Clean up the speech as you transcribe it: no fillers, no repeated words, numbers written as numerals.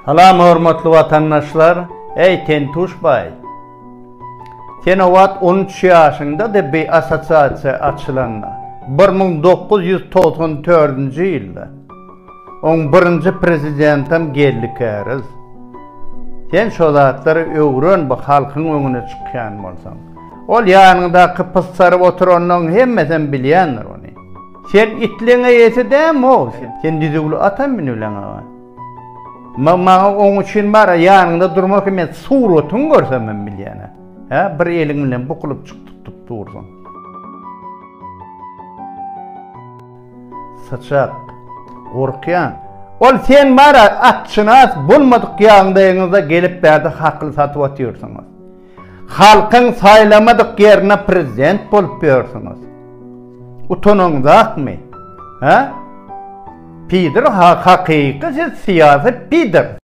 Salam hormatly watandaşlar! Eý Tentuş baý! Sen o wagt 13 ýaşyňdady bi assosiasiýa açylanda. 1994-nji ýylda. Oň birinji prezidentem Geldi Käriz. Sen şo zatlary öwren bu halkyň öňüne çykýan bolsaň. Ol ýanyňdaky pyssaryp oturanlaň hemmesem bilýändir ony. Sen itleň eýesi dämi-ow sen? Sen düzüwli atam münüleňoga. Maňa oň üçin bar-a ýanyňda durmak men suratyňy görsemem bilýän-ä. Hä, bir eliň bilen bukulyp çyk tutup dursuň. Syçak. Gorkýan. Ol sen bar-a atşynas bolmadyk ýagdaýyňyzda gelip bärde hakly satyp otyrsyňyz. Halkyň saýlamadyk ýerine prezident bolup ýörsüňiz. Utanaňzakmy? Hä? Pidr hakyky siz syýasy pidr.